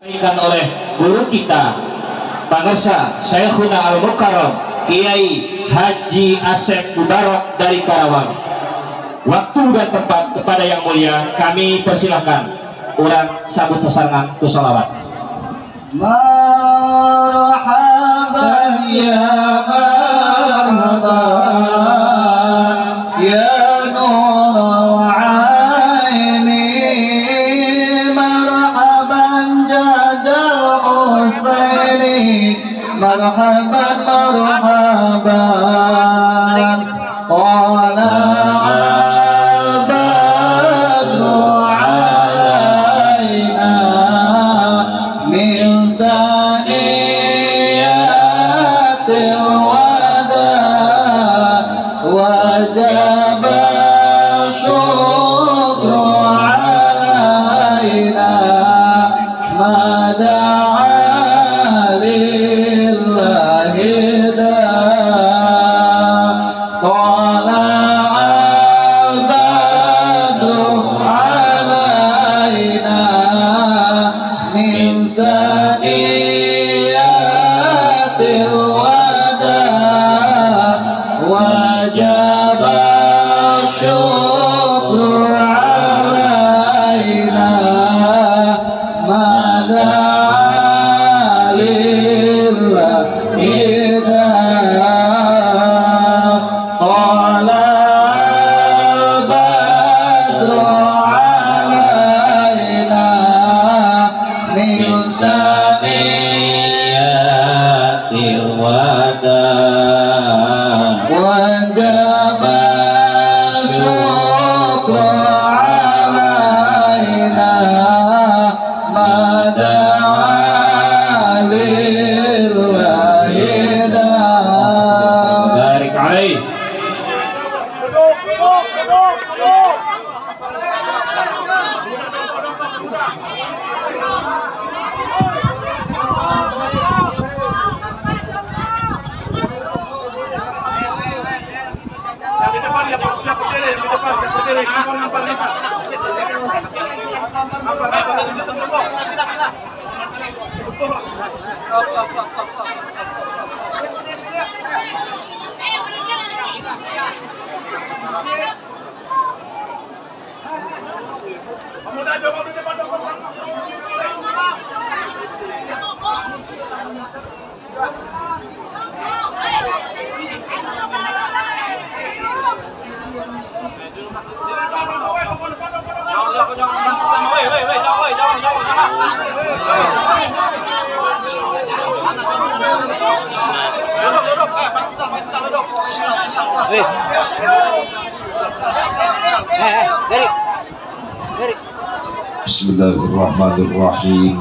Disampaikan oleh guru kita, Pangersa Syekhuna Al-Mukarram Kiai Haji Asep Mubarok dari Karawang. Waktu dan tempat kepada yang mulia kami persilahkan. Urang sambut sasarengan ku sholawat. مرحبا يا مرحبا يا نور العين، مرحبا جد الحسين، مرحبا مرحبا، طلع البدر علينا من ثنيات الوداع، وجب الشكر علينا ما دعا لله داع. طلع البدر علينا من ثنيات الوداع، وجب الشكر علينا ما دعا لله داع. طلع البدر علينا من ثنيات الوداع، وجب الشكر علينا ما دعا لله داع. بارك عليه. Duduk, duduk, duduk, duduk. Yang di depan ya Pak, siap berdiri, yang di depan siap berdiri. Ngampar, ngampar, ngampar. Ngampar, ngampar. Pemuda jongkok di depan, jongkok. Bismillahirrahmanirrahim.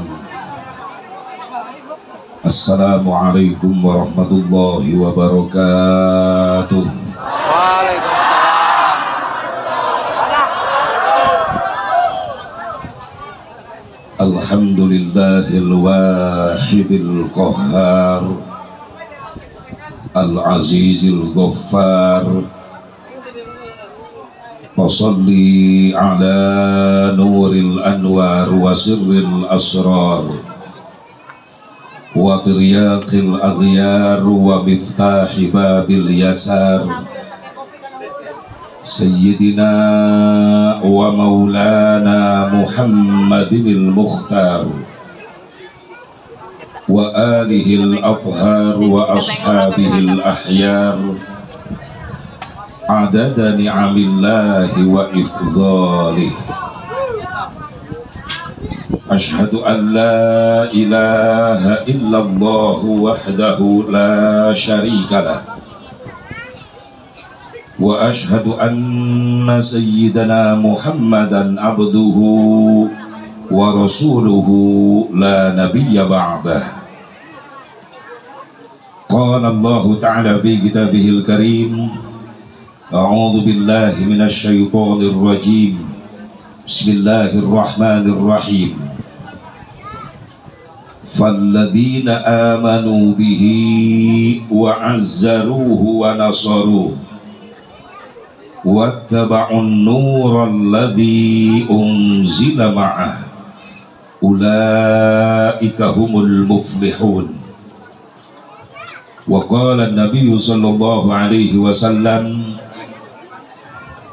Assalamualaikum warahmatullahi wabarakatuh. Waalaikumsalam. Alhamdulillahil wahidil qahhar, al-azizil ghaffar. Wassalli ala nuril anwar wa sirril asrar wa tiryaqil aghyar wa miftahi babil yasar, sayyidina wa maulana Muhammadinil mukhtar wa alihil athhar wa ashabihil ahyar, adada ni'amillahi wa ifdhalih. Ashhadu an la ilaha illallah wahdahu la syarika lah, wa ashhadu anna sayyidana Muhammadan abduhu wa rasuluhu la nabiyya ba'dah. Qala Allah ta'ala fi kitabihil karim, a'udzu billahi minasy syaithanir rajim. Bismillahirrahmanirrahim. Falladzina amanu bihi wa 'azzaruhu wa nasaruhu wattaba'un nural ladzi unzila ma'ah. ulaika humul muflihun. Wa qala an-nabiy sallallahu alaihi wasallam,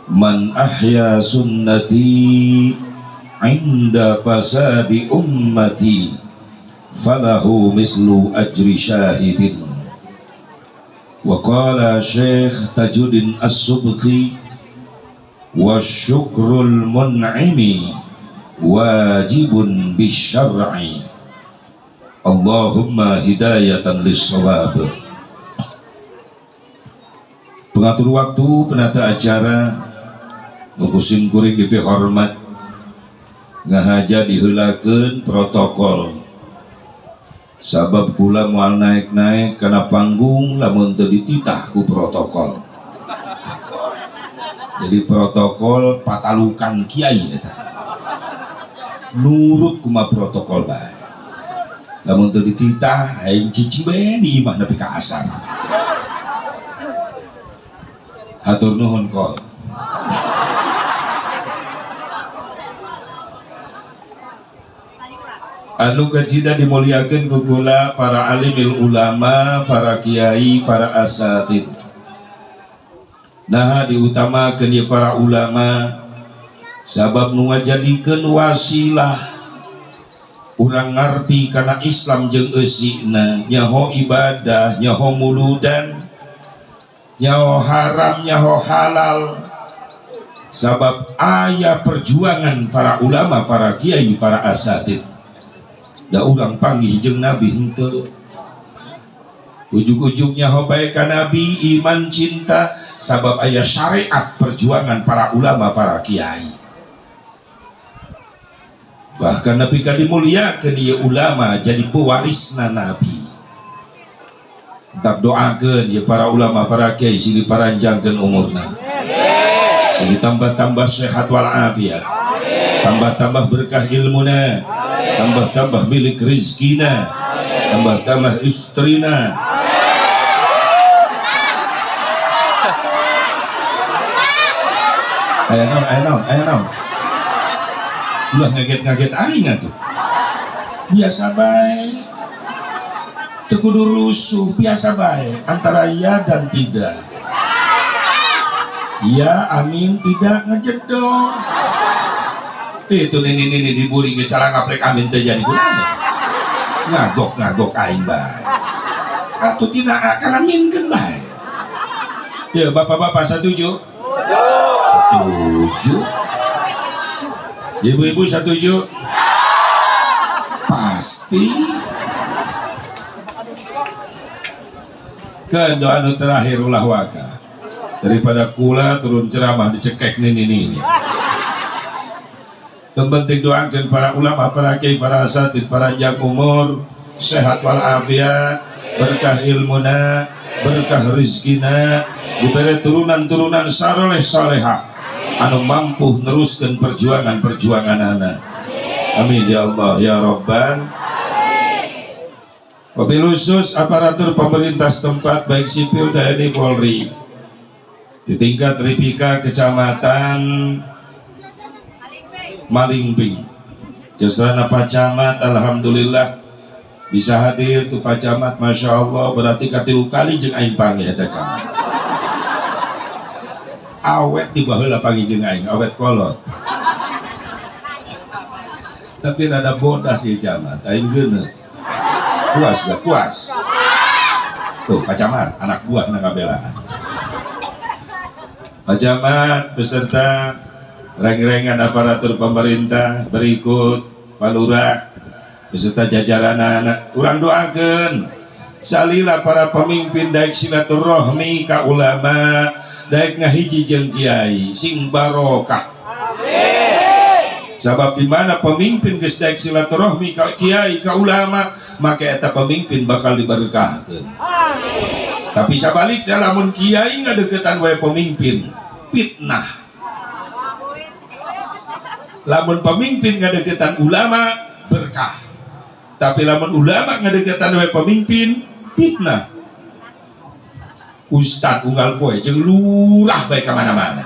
man ahya sunnati inda fasadi ummati falahu mislu ajri syahidin. Wa qala Syekh Tajuddin As-Subki, wa syukrul mun'imi wajibun bisyar'i. Allahumma hidayatan lis-shawab. Pengatur waktu, penata acara, ngukusim kuring divi hormat, ngahaja diheulakeun protokol. Sabab kula moal naik-naik kana panggung lamun teu dititah ku protokol. Jadi protokol patalukan kiai eta. Nurut kuma protokol bae. Lamun teu dititah aing cicing bae di imah nepi ka asar. Hatur nuhun kol. Anu kecida dimuliakeun ku kula para alimil ulama, para kiai, para asatid. Nah diutamakeun ieu para ulama sabab nu ngajadikeun wasilah urang ngarti kana Islam jeung eusina, nyaho ibadah, nyaho muludan, nyaho haram, nyaho halal. Sabab aya perjuangan para ulama, para kiai, para asatid. Da urang panggih jeung nabi henteu. Ujug-ujugnya nyaho bae ka nabi, iman, cinta, sabab aya syariat perjuangan para ulama, para kiai. Bahkan nabi ka dimuliakeun ieu ulama jadi pewarisna nabi. Tak doakeun ieu para ulama, para kiai sing diparanjangkeun umurna. Sing ditambah-tambah sehat walafiat. Tambah-tambah berkah ilmuna. Tambah-tambah milik rizkina, tambah-tambah istrina. Aya naon, aya naon, aya naon. Ulah ngaget-ngaget aing atuh. Biasa bae. Teu kudu rusuh, biasa bae antara ya dan tidak. Ya, amin, tidak ngejedok. Itu nini-nini diburi ke cara ngaprek amin teh jadi kunaon. Ngagok-ngagok aing bae. Atuh tina akan aminkeun bae. Ya bapak-bapak setuju? Setuju. Ibu-ibu setuju? Pasti. Kan doa nu terakhir ulah waka. Daripada kula turun ceramah dicekek nini-nini. Yang penting doakan para ulama, para kiai, para asatid, para panjang umur, sehat walafiat, berkah ilmuna, berkah rizkina, diberi turunan-turunan saroleh salehah, anu mampu neruskan perjuangan-perjuangan anak. Amin ya Allah ya Rabbal. Wabil khusus aparatur pemerintah setempat baik sipil TNI Polri di tingkat Ripika Kecamatan Malingping. Kesana Pak Camat, alhamdulillah bisa hadir tuh Pak Camat, masya Allah, berarti katilu kali jeung aing panggih eta camat. Awet di baheula panggih jeung aing, awet kolot. Tapi rada bodas ieu camat, aing geuneuh. Puas gak? Puas. Tuh Pak Camat, anak buah na ngabelaan. Pak Camat beserta reng-rengan aparatur pemerintah berikut Pak Lurah beserta jajaran anak urang doakeun salila para pemimpin daek silaturahmi ka ulama daek ngahiji jeung kiai sing barokah. Amin. Sabab di mana pemimpin geus daek silaturahmi ka kiai ka ulama maka eta pemimpin bakal diberkahkeun. Amin. Tapi sabaliknya lamun kiai ngadeukeutan wae pemimpin fitnah. Lamun pemimpin ngadeukeutan ulama berkah. Tapi lamun ulama ngadeukeutan wae pemimpin fitnah. Ustad unggal poe jeung lurah bae ka mana-mana.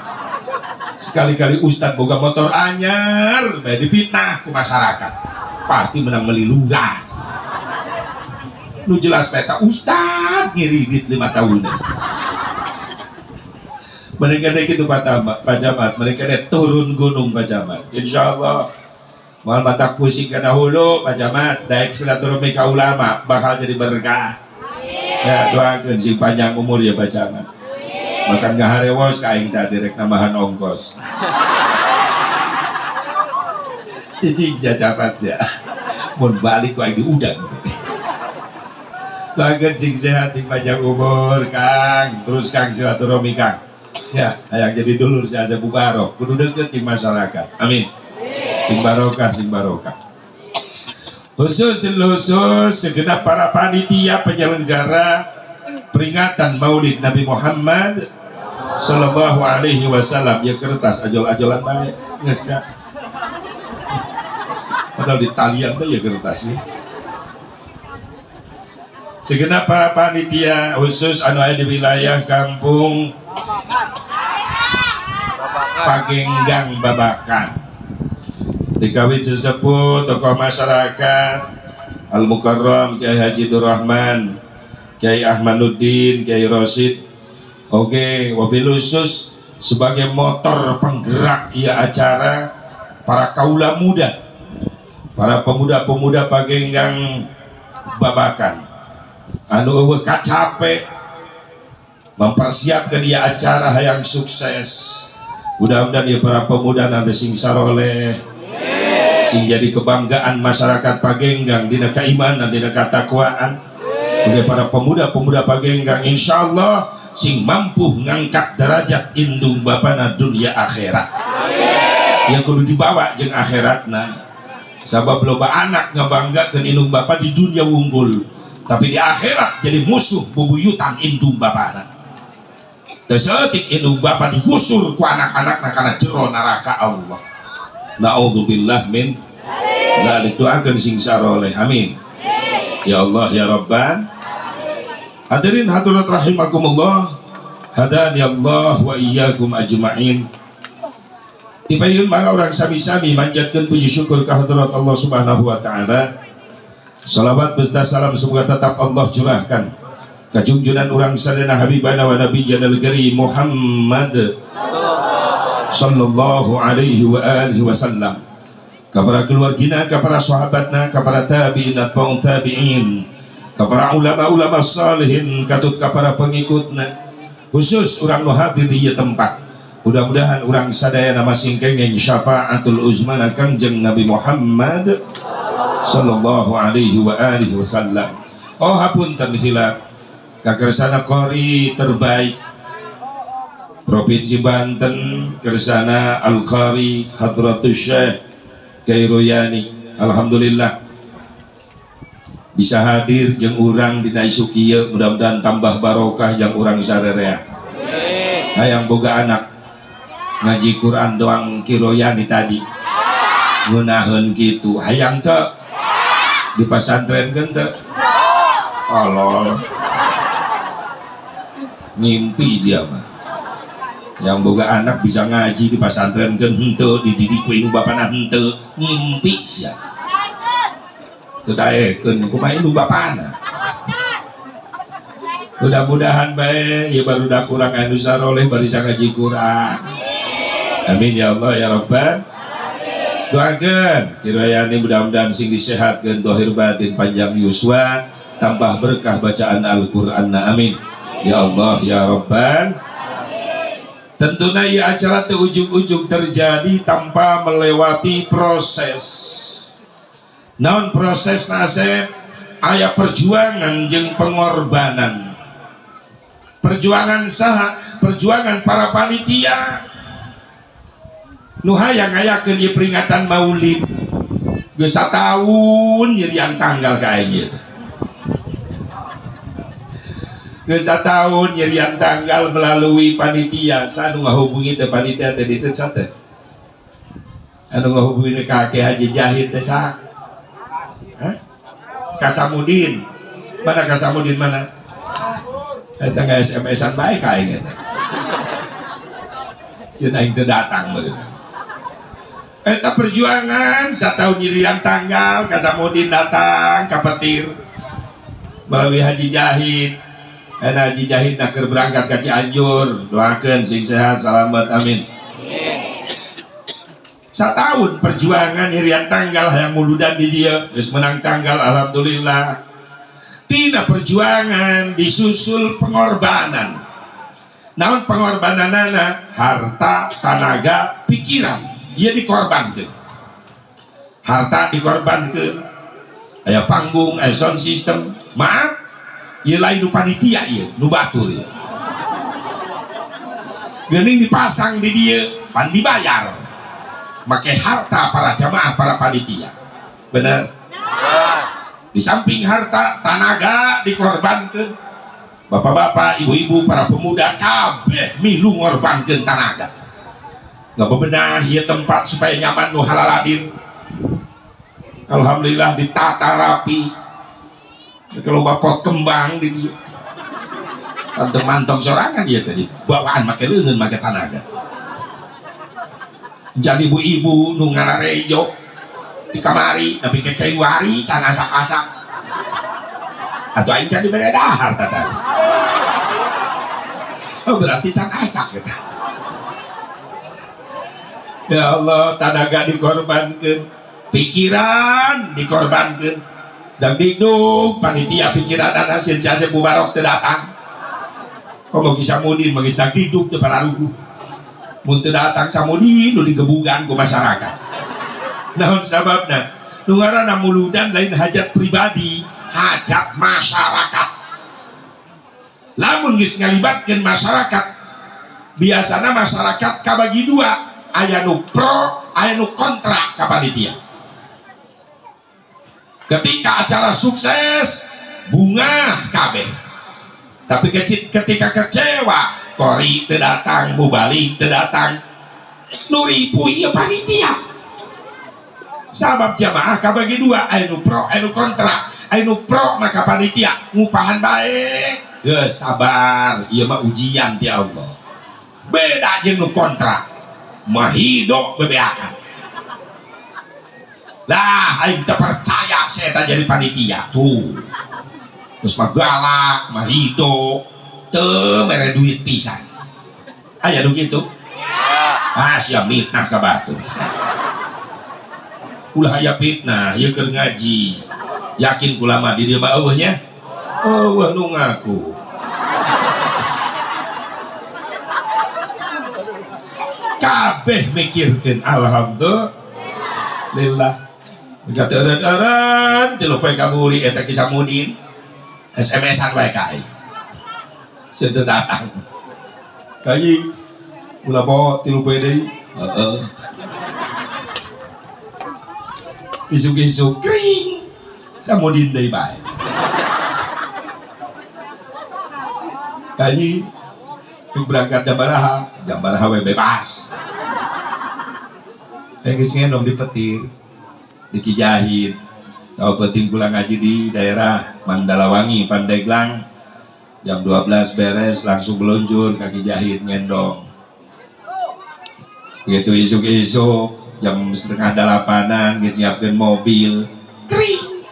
Sekali-kali ustad boga motor anyar bae dipitnah ku masyarakat. pasti menang meli lurah. Nu jelas peta ustad ngiridit 5 tahun. Mereka teh kitu Pak Camat, mereka teh turun gunung Pak Camat. Insyaallah moal matak pusing kana hulu Pak Camat, daek silaturahmi ka ulama bakal jadi berkah. Ya doakeun sing panjang umur ya Pak Camat. Makan ngaharewos ka aing tadi rek nambahan ongkos. Cicing sia camat sia. Mun balik ku aing diundang. Doakeun sing sehat sing panjang umur Kang, terus Kang silaturahmi Kang. Ya, hayang jadi dulur si Asep Mubarok, kudu deket jeung masyarakat. Amin. Sing barokah, sing barokah. Khusus khusus segenap para panitia penyelenggara peringatan Maulid Nabi Muhammad Sallallahu Alaihi Wasallam. Ya kertas ajol-ajolan bae, geus ka. Padahal di talian teh ya kertasnya. Segenap para panitia khusus anu aya di wilayah kampung Pagenggang Babakan, dikawit sesepuh tokoh masyarakat Al Mukarram Kiai Haji Durrahman, Kiai Ahmaduddin, Kiai Rosid. Oke, wabil khusus sebagai motor penggerak ia acara para kaula muda, para pemuda-pemuda Pagenggang Babakan anu eueuh kacape mempersiapkan ia acara yang sukses. Mudah-mudahan ya para pemuda nanti sing saroleh, sing jadi kebanggaan masyarakat Pagenggang dina keimanan, dina ketakwaan. Oke, para pemuda-pemuda Pagenggang insyaallah sing mampu ngangkat derajat indung bapana dunia akhirat. Ya kudu dibawa jeung akhiratna. Sabab loba anak ngabanggakeun indung bapa di dunia wunggul, tapi di akhirat jadi musuh bubuyutan indung bapana. Seetik indung bapa digusur ku anak-anak kana jero neraka Allah. Naudzubillah min dzalik. Doakeun sing saroleh. Amin. Ya Allah ya Rabban. Hadirin hadirat rahimakumullah. Hadani Allah wa iyyakum ajmain. Tipayun mangga urang sami-sami manjatkeun puji syukur ka hadirat Allah Subhanahu wa taala. Salawat beserta salam semoga tetap Allah curahkan kajungjunan urang sadayana habibana wa nabiyana al-karim Muhammad sallallahu alaihi wa alihi wasallam, kepada keluargina, kepada sahabatna, kepada tabi'in atba'un tabi'in, kepada ulama-ulama salihin, katut kepada pengikutna, khusus urang nu hadir di ieu tempat. Mudah-mudahan urang sadayana masing kenging syafaatul uzmana Kangjeng Nabi Muhammad sallallahu alaihi wa alihi wasallam. Oh hapunten hilap kakersana qori terbaik Provinsi Banten, kersana Al-Qari Hadratus Syekh Kiai Royani. Alhamdulillah bisa hadir jeung urang dina isuk ieu, mudah-mudahan tambah barokah jeung urang sarerea. Hayang boga anak ngaji Quran doang Ki Royani tadi ngeunaheun kitu, hayang teu di pasantrenkeun teu? Tolol, ngimpi dia mah. Yang boga anak bisa ngaji di pasantren kan henteu, dididik ku indung bapana henteu, ngimpi sia. Teu daekeun kumaha indung bapana. Mudah-mudahan bae ieu barudak urang anu saroleh bari ngaji Quran. Amin ya Allah ya Rabban. Doakeun kirayani mudah-mudahan sing disehatkeun zahir batin panjang yuswa, tambah berkah bacaan Al-Qur'anna. Amin ya Allah ya Rabban. Tentunya ya acara teu ujug-ujug terjadi tanpa melewati proses. Naon proses nasib? Aya perjuangan jeung pengorbanan. Perjuangan saha? Perjuangan para panitia. Nu hayang ngayakeun ieu peringatan Maulid. Geus sataun nyirian tanggal ka aing ieu. Geus sataun nyirian tanggal melalui panitia. Sa nu ngahubungi teh panitia teh diteu sa teh? Anu ngahubungi ka Ki Haji Jahid teh saha? Hah? Kasamudin. Mana Kasamudin mana? Eta nggak SMS-an bae ka aing eta. Sieun aing teu datang meureun. Eta perjuangan satahun nyirian tanggal ka Samudin datang ka petir melalui Haji Jahid. Eta Haji Jahid nak keur berangkat ka Cianjur, doakeun sing sehat selamat, amin. Satahun perjuangan hirian tanggal hayang muludan di dia geus menang tanggal, alhamdulillah. Tina perjuangan disusul pengorbanan. Naon pengorbananana? Harta, tanaga, pikiran. Ia dikorbankan. Harta dikorbankan. Aya panggung, aya sound system. Maaf, ieu lain nu panitia ieu, nu batur ieu. Geuning dipasang di dieu, pan dibayar. Make harta para jamaah, para panitia. Bener? Di samping harta, tanaga dikorbankan. Bapak-bapak, ibu-ibu, para pemuda kabeh milu ngorbankeun tanaga. Nggak bebenah ieu tempat supaya nyaman nu halaladin. Alhamdulillah ditata rapi. Kalau pot kembang di dieu. Tante mantong sorangan dia tadi, bawaan make leungeun make tanaga. Jadi ibu-ibu nu ngararejo di kamari tapi kekeiwari can asak-asak. Atau aing can dibere dahar tadi. Oh berarti can asak kita. Ya Allah, tanaga dikorbankan, pikiran dikorbankan. Dan diduk panitia pikiran hasil si Asep Mubarok teu datang. Komo ki Samudin mah geus diduk teu pararuguh. Mun teu datang Samudin nu digebugan ku masyarakat. Naon sababna? Nu ngaranna muludan lain hajat pribadi, hajat masyarakat. Lamun geus ngalibatkeun masyarakat, biasana masyarakat kabagi dua, aya nu pro, aya nu kontra ka panitia. Ketika acara sukses, bunga kabeh. Tapi ketika kecewa, kori teu datang, mubalik teu datang, nu ripuh ieu panitia. Sabab jamaah kabagi dua, aya nu pro, aya nu kontra. Aya nu pro maka panitia ngupahan bae. Geus sabar, ieu mah ujian ti Allah. Beda jeung nu kontra, mahido bebeakan. Lah aing teu percaya saya tak jadi panitia tuh. Terus mah galak, mahido, teu mere duit pisan. Aya nu kitu? Ah sia mitnah ka batur. Ulah aya fitnah, ieu keur ngaji. Yakin kula mah di dieu mah eueuh nya? Eueuh nu ngaku. Kabeh mikirkeun alhamdulillah. Kata eureun-eureun tilu poe kaburi eta Ki Samudin. SMS-an wae ka aing. Seunteu datang. Kaji ulah bawa tilu poe deui. Heeh. Isuk-isuk kring. Samudin deui bae. Kaji berangkat jam baraha, jam baraha we bebas. Geus ngendong di petir, di Ki Jahid. Sau penting pulang ngaji di daerah Mandalawangi, Pandeglang. Jam 12 beres langsung meluncur ke Ki Jahid ngendong. Begitu isuk-isuk jam setengah delapanan geus nyiapkeun mobil. Kring.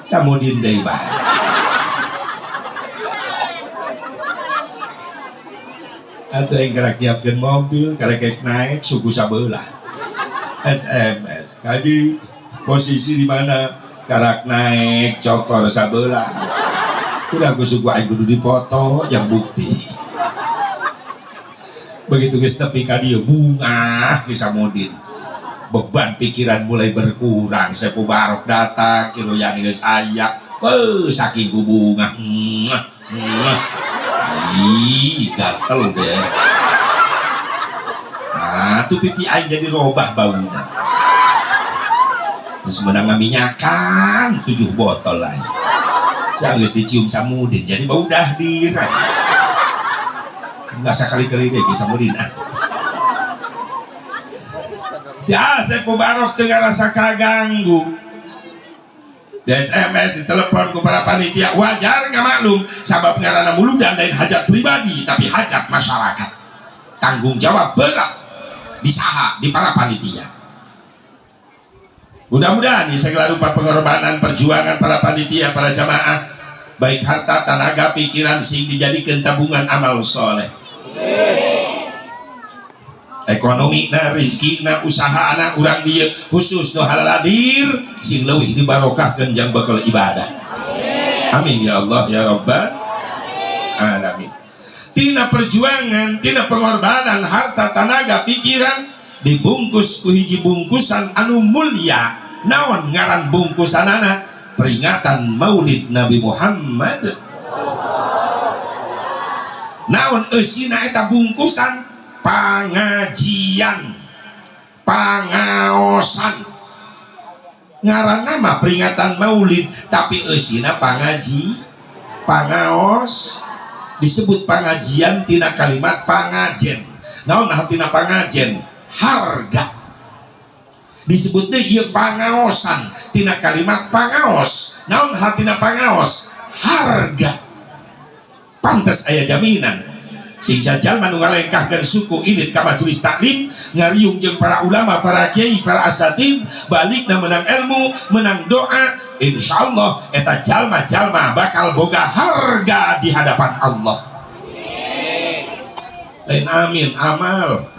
Samudin deui bae. Atuh yang gerak nyiapkeun mobil, karek naik suku sabelah. SMS, kaji posisi di mana? Karak naik cokor sabelah. Udah aku suku aing kudu dipoto yang bukti. Begitu geus tepi ka dieu bungah ki Samudin. Beban pikiran mulai berkurang. Sepu Barok datang, Kiroyani geus aya. Heuh, saking ku bungah. Mwah, mwah. Ih, gatel deh. Ah, tuh pipi aing jadi robah bauna. Terus menang minyakan 7 botol lah. Saya geus dicium Samudin, jadi bau dahdir. Nggak sekali-kali deh Samudin. Ah. Si Asep Mubarok teu ngarasa kaganggu. Di SMS, di telepon ku para panitia, wajar nggak maklum, sabab ngaranna muludan lain hajat pribadi, tapi hajat masyarakat. Tanggung jawab berat disaha di para panitia. Mudah-mudahan ya segala rupa pengorbanan, perjuangan para panitia, para jamaah, baik harta, tenaga, pikiran sing dijadikan tabungan amal soleh. Ekonomi na, rezeki na, usaha na, urang dieu khusus nu haladir sing leuwih dibarokahkeun jang bekal ibadah. Amin ya Allah ya Rabbal alamin. Tina perjuangan, tina pengorbanan, harta, tenaga, pikiran dibungkus ku hiji bungkusan anu mulia. Naon ngaran bungkusanana? Peringatan Maulid Nabi Muhammad. Naon eusina eta bungkusan? Pangajian, pangaosan. Ngaran nama peringatan Maulid tapi eusina pangaji, pangaos. Disebut pangajian tina kalimat pangajen. Naon tina pangajen? Harga. Disebut deui ieu pangaosan tina kalimat pangaos. Naon hartina pangaos? Harga. Pantes aya jaminan sing jalma nu ngalengkahkeun suku indit ka majelis taklim, ngariung jeung para ulama, para kiai, para asatid, balikna menang ilmu, menang doa, insyaallah eta jalma-jalma bakal boga harga di hadapan Allah. Lain amin amal.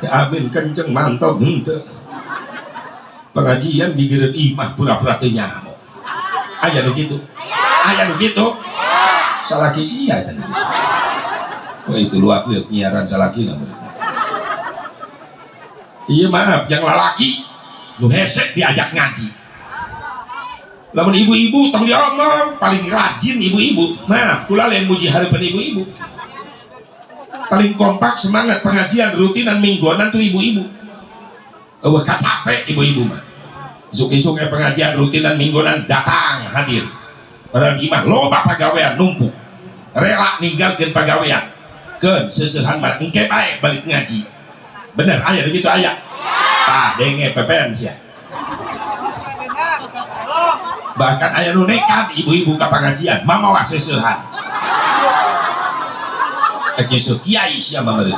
Amin kenceng mantap henteu. Pengajian gigireun imah pura-pura teu nyaho. Aya nu kitu? Aya nu kitu? Salaki sia eta nu kitu. Wah itu luak lieu nyiaran salaki na. Iya maaf, yang lalaki nu hesek diajak ngaji. Lamun ibu-ibu tong diomong, paling rajin ibu-ibu. Maaf, kula lain muji hareupeun ibu-ibu. Paling kompak semangat pengajian rutinan mingguanan tuh ibu-ibu. Eueuh kacape ibu-ibu mah. Isuk-isuk pengajian rutinan mingguanan datang hadir. Padahal imah loba pagawean numpuk. Rela ninggalkeun pagawean. Keun seuseuhan mah engke bae balik ngaji. Bener aya begitu aya. Tah denge pepen sia. Bahkan aya nu nekat ibu-ibu ka pengajian mamawa seuseuhan. Rek nyusul kiai sia mah meureun.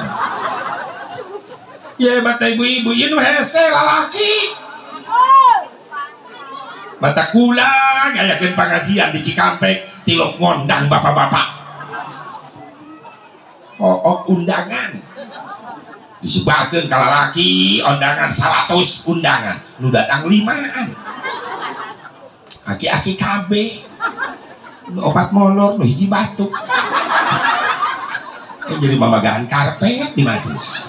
Ye mata ibu-ibu ieu nu hese lalaki. Mata kula ngayakeun pengajian di Cikampek tilok ngondang bapak-bapak. Oh, undangan disebarkeun ka lalaki, undangan 100 undangan nu datang 5an. Aki-aki kabeh nu opat molor, nu hiji batuk. Jadi mamagahan karpet di majelis.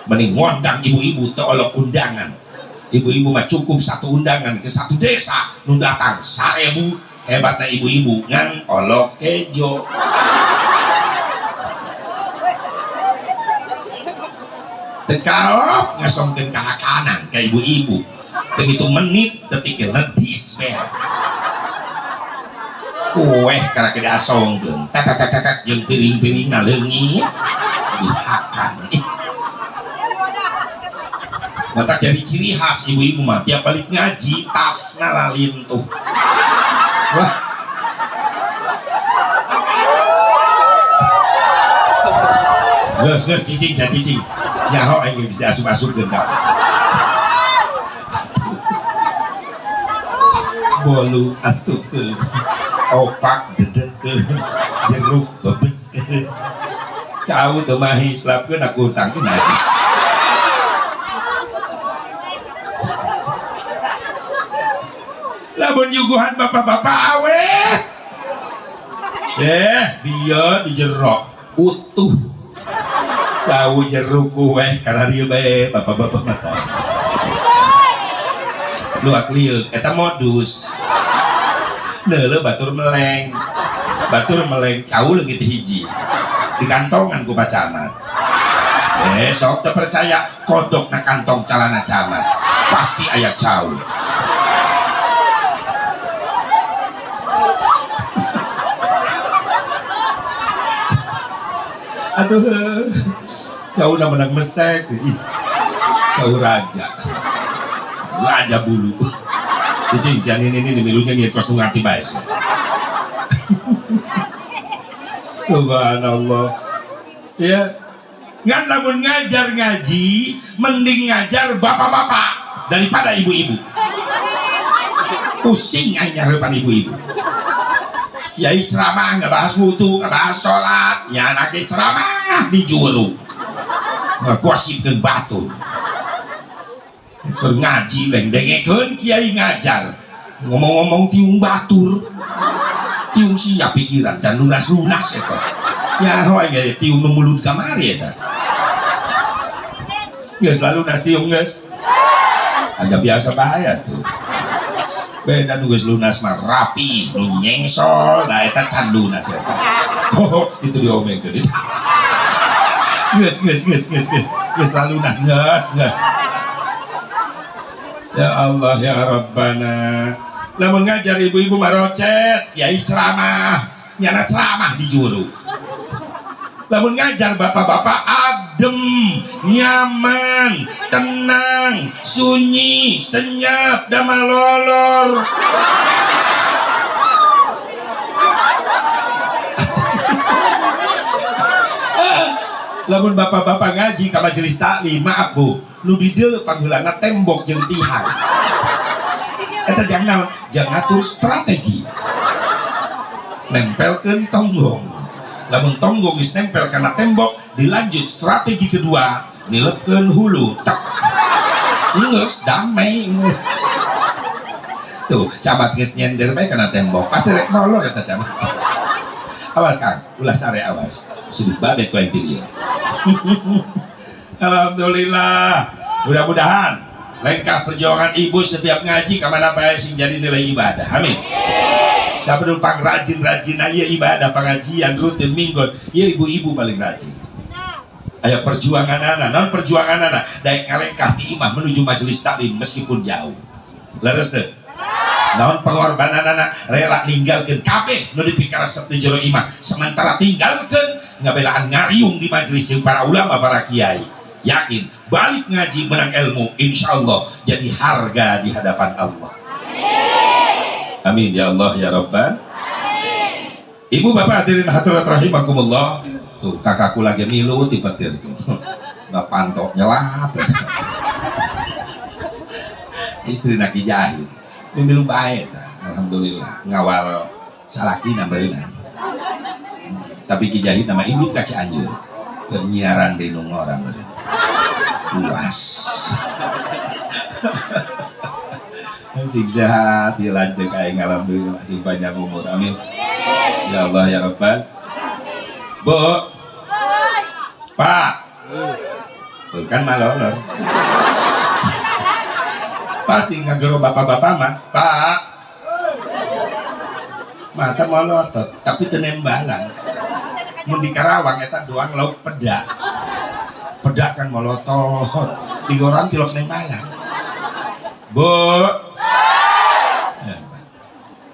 Mending ngondang ibu-ibu teu olok undangan. Ibu-ibu mah cukup satu undangan ke satu desa nu datang 1000. Hebatna ibu-ibu ngan olok kejo. Teu kalop ngasongkeun kahakanan ka ibu-ibu. Teu ngitung menit teu pikir ledis beh. Kueh karena kita asongkeun. Tat tat tat tat jeung piring-piringna leungit dihakan. Mata jadi ciri khas ibu-ibu mah tiap balik ngaji tasna lalintuh. Wah. Geus geus cicing sia cicing. Nyaho aing geus diasup-asupkeun ka. Bolu asupkeun. Opak dedetkeun, jeruk bebeskeun. Cau teu mahi selapkeun aku utangkeun najis. Lamun nyuguhan bapak-bapak awet. Dia di jeruk utuh. Cau jeruk kueh kararieu bae bapak-bapak mata. Luak lieu eta modus. Neuleuh batur meleng. Batur meleng cau leungit hiji. Di kantongan ku Pak Camat. Sok teu percaya kodok na kantong calana camat. Pasti aya cau. Aduh, cau na menang mesek. Ih, cau raja. Raja bulu. Cicing, jangan ini milunya ngir kos nu ngarti bae. Subhanallah. Ya. Ngan lamun ngajar ngaji, mending ngajar bapak-bapak. Daripada ibu-ibu. Pusing aing nyareupan ibu-ibu. Kiai ceramah nggak bahas wudu, nggak bahas sholat, nyana ge ceramah di juru. Ngagosipkeun batur. Keur ngaji leng dengekeun kiai ngajar. Ngomong-ngomong tiung batur. Tiung sia pikiran can lunas-lunas eta. Nyaho aing ge tiung nu mulut kamari eta. Geus lunas tiung geus. Aja biasa bahaya tuh. Beda nu geus lunas mah rapi, nu nyengsol, nah eta can lunas eta. Oh, itu diomongkeun. Geus geus geus geus geus. Geus lunas geus geus. Ya Allah ya Rabbana. Lamun ngajar ibu-ibu marocet, kiai ceramah, nyana ceramah di juru. Lamun ngajar bapak-bapak adem, nyaman, tenang, sunyi, senyap, damalolor. Lamun bapak-bapak ngaji ka majelis taklim, maaf Bu, nu di dieu pangheulana tembok jeung tihang. Eta jang naon? Jang ngatur strategi. Nempelkeun tonggong. Lamun tonggong geus nempel kana tembok, dilanjut strategi kedua, nilepkeun hulu. Tek. Geus damai geus. Tuh, camat geus nyender bae kana tembok. Pasti rek molor eta camat. Awas Kang, ulah sare awas. Sebut babet ku aing ti dieu. Alhamdulillah. Mudah-mudahan lengkah perjuangan ibu setiap ngaji kamana bae sing jadi nilai ibadah. Amin. Siapa dulu pang rajin-rajin aja ibadah pengajian rutin minggon. Ya ibu-ibu paling rajin. Ayo perjuangan anak, non perjuangan anak daek ngalengkah ti imah menuju majelis taklim meskipun jauh. Leres teu? Naon pengorbanan anak rela ninggalkeun kabeh nu dipikaresep di jero imah sementara tinggalkeun ngabelaan ngariung di majelis jeung para ulama para kiai. Yakin balik ngaji menang ilmu insyaallah jadi harga di hadapan Allah. Amin ya Allah ya Rabban. Ibu bapak hadirin hadirat rahimakumullah. Tuh kakakku lagi milu ti petir tuh. Nah pantok nyelap. Istri nak dijahit. Milu bae tah. Alhamdulillah ngawal salaki nambareuna. Tapi kijahit nama induk ka Cianjur. Keur nyiaran di nu ngora meureun. Puas. Sing sehat dilanjut aing alhamdulillah sing panjang umur. Amin. Ya Allah ya Rabbal. Bu. Pak. Bukan malolor. Pasti ngagero bapak-bapak mah, Pak. Mata molotot tapi teu nembalan. Mun di Karawang eta doang lauk pedak. Pedak kan molotot, digoran tilok nembalan. Bu.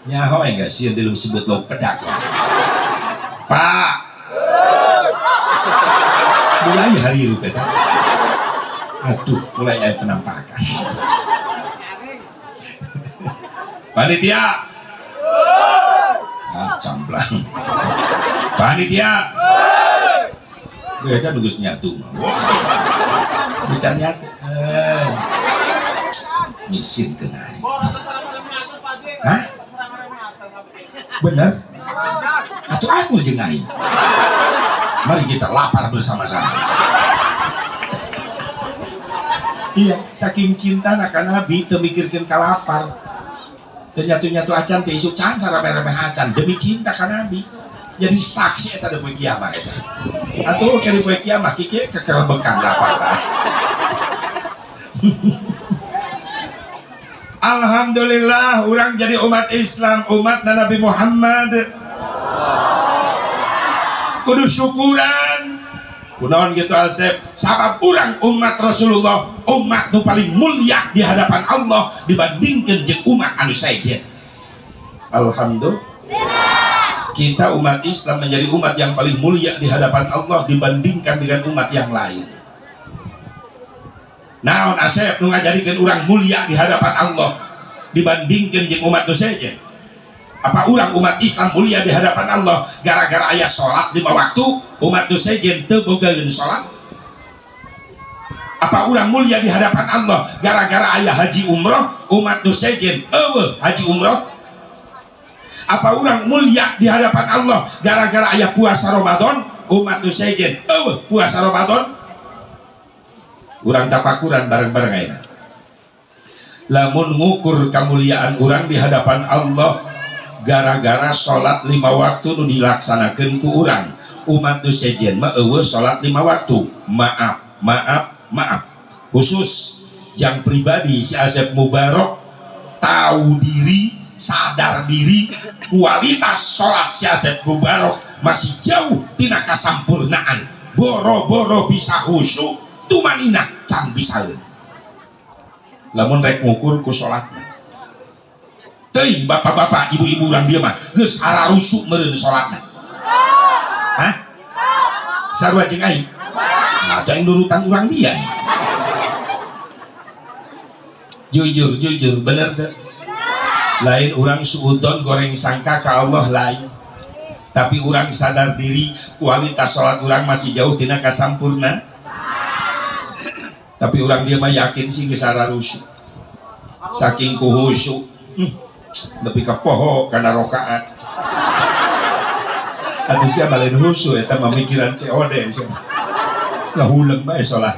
Nyaho enggak sih yang disebut lauk pedak ya. Pak. Mulai hari itu eta. Aduh, mulai aya penampakan. Panitia. Ah, camblang. Panitia. Beda nunggu nyatu mah. Bicara nyatu. Misin kena. Hah? Bener? Atau aku jeung aing? Mari kita lapar bersama-sama. Iya, saking cinta ka Nabi teu mikirkeun ka lapar. Teu nyatu-nyatu acan teu isuk can sarame-rame acan demi cinta ka Nabi. Jadi saksi eta di poe kiamat eta. Atuh ke di poe kiamat kieu kekerebekan lapar bae. Alhamdulillah urang jadi umat Islam, umat Nabi Muhammad. Kudu syukuran. Kunaon gitu Asep, sabab urang umat Rasulullah, umat nu paling mulia di hadapan Allah dibandingkan jeung umat anu sejen. Alhamdulillah. Kita umat Islam menjadi umat yang paling mulia di hadapan Allah dibandingkan dengan umat yang lain. Naon Asep nu ngajadikeun urang mulia di hadapan Allah dibandingkan jeung umat nu sejen? Apa urang umat Islam mulia di hadapan Allah gara-gara aya salat 5 waktu, umat nu sejen teu bogaeun salat? Apa urang mulia di hadapan Allah gara-gara aya haji umroh umat nu sejen eueuh haji umroh? Apa urang mulia di hadapan Allah gara-gara aya puasa Ramadan umat nu sejen eueuh puasa Ramadan? Urang tafakuran bareng-bareng ayeuna. Lamun ngukur kemuliaan urang di hadapan Allah gara-gara salat 5 waktu nu dilaksanakeun ku urang, umat nu sejen mah eueuh salat 5 waktu. Maaf, maaf, maaf. Khusus jang pribadi si Asep Mubarok tahu diri, sadar diri, kualitas salat si Asep Mubarok masih jauh tina kasampurnaan. Boro-boro bisa khusyuk, tumaninah can bisaeun. Lamun rek ngukur ku salatna. Teuing bapak-bapak, ibu-ibu urang dieu mah geus ararusuk meureun salatna. Hah? Sarua jeung aing? Ada yang nurutan urang dia. Jujur, jujur, bener teu? Lain urang suudon goreng sangka ka Allah lain. Tapi urang sadar diri kualitas salat urang masih jauh tina kasampurna. Tapi urang dia mah yakin sih geus ararusuk. Saking ku khusyuk, nepi ka poho kana rakaat. Atuh sia balen khusyuk eta mah mikiran COD sia. Ngahuleng bae salat.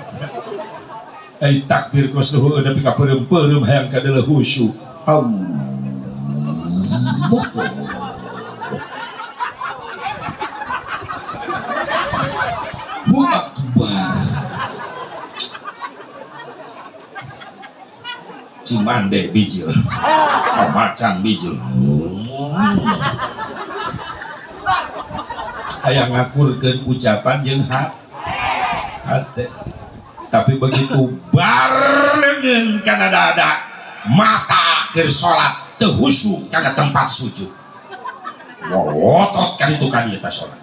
Ai takbir kos luhur nepi ka peureum-peureum hayang kadeuleuh khusyuk. Allah. Akbar. Cimande bijil, oh, macan bijil. Hayang ngakurkeun ucapan jeung hate. Tapi begitu bar leungeun kana dada, mata keur salat teu khusyuk kana tempat sujud. Wolotot kan itu kan eta salat.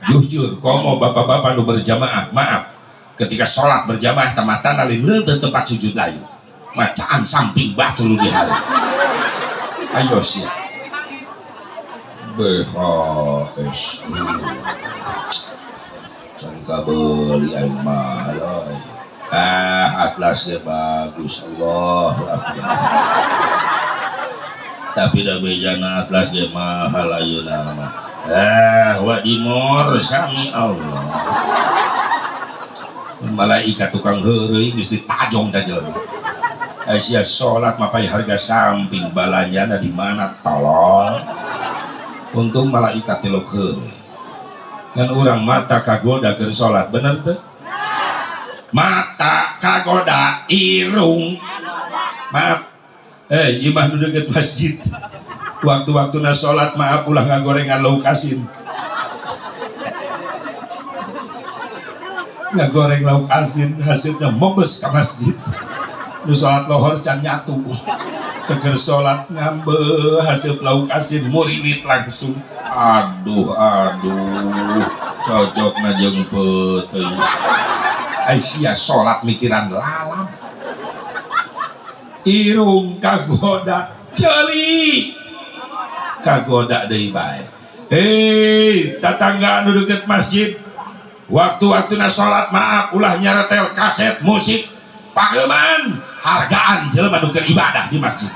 Jujur, komo bapak-bapak nu berjamaah, maaf, ketika sholat berjamaah tamatana lain tempat sujud lain, macaan samping batu lu di hari. Ayo sih, BHS, can kabeli aing mah, atlasnya bagus, Allahu Akbar. Tapi da bejana atlasnya mahal ayeuna mah. Wa dimor sami Allah. Malaikat tukang heureuy geus ditajong ka jelema. Sia salat mapai harga samping balanjana di mana tolol. Untung malaikat tilok heureuy. Ngan urang mata kagoda keur salat, bener teu? Mata kagoda irung. Maaf. Imah nu deukeut masjid. Waktu-waktuna salat maaf ulah ngagorengan lauk asin. Ngagoreng lauk asin hasilnya mobes ka masjid. Nu salat lohor can nyatu. Teger salat ngambe hasil lauk asin muriwit langsung. Aduh aduh cocokna jeung peuteuy. Ai sia salat mikiran lalap. Irung kagoda ceuli. Kagoda deui bae. Hei, tatangga nu deukeut masjid, waktu-waktuna salat maaf ulah nyaretel kaset musik pageman, hargaan jelema nu keur ibadah di masjid.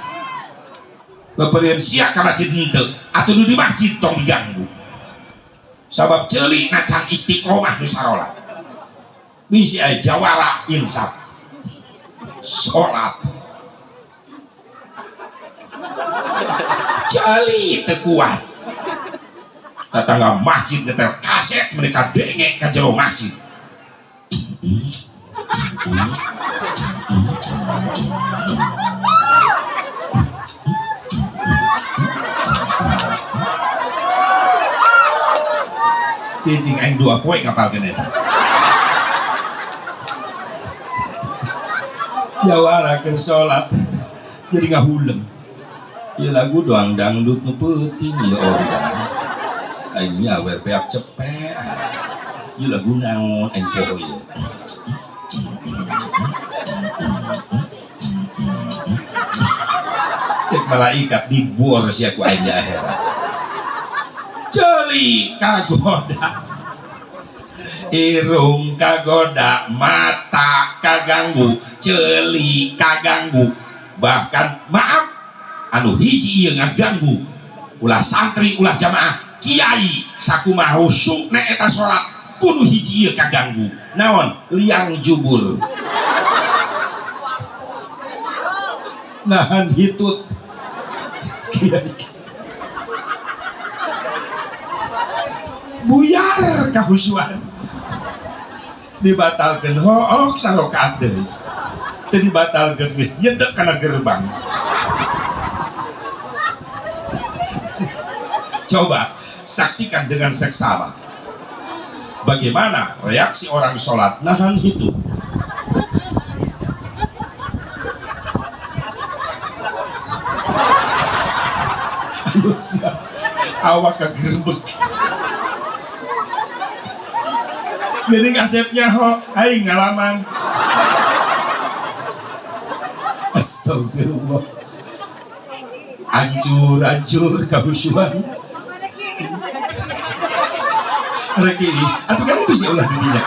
Beupeurieun sia ka masjid henteu, atuh nu di masjid tong diganggu. Sabab ceuli na can istiqomah nu sarolat. Bisi aya jawara insaf. Salat ceuli teu kuat. Tetangga masjid nyetel kaset mereka dengek ke jero masjid. Cicing aing 2 poe ngapalkeun eta. Jawara keur salat jadi ngahuleng. Ieu lagu doang dangdut nu peuting ieu organ. Aing nyawer beak cepet. Ieu lagu naon aing poho ieu. Cek malaikat dibor sia ku aing di akhirat. Ceuli kagoda. Irung kagoda, mata kaganggu, ceuli kaganggu, bahkan maaf anu hiji ieu ngaganggu ulah santri ulah jamaah kiai sakumaha husukna eta salat kudu hiji ieu kaganggu. Naon? Liang jubur. Nahan hitut kiai buyar kahusuan, dibatalkeun hook sarakaat deui, teu dibatalkeun geus nyedek kana gerbang. Coba saksikan dengan seksama bagaimana reaksi orang sholat nahan hitut. Ayo siap, awak kegerbek. Jadi kasepnya ho, aing ngalaman. Astagfirullah. Hancur-hancur kahusuan. Reki, atuh kan itu sih ulah dunia.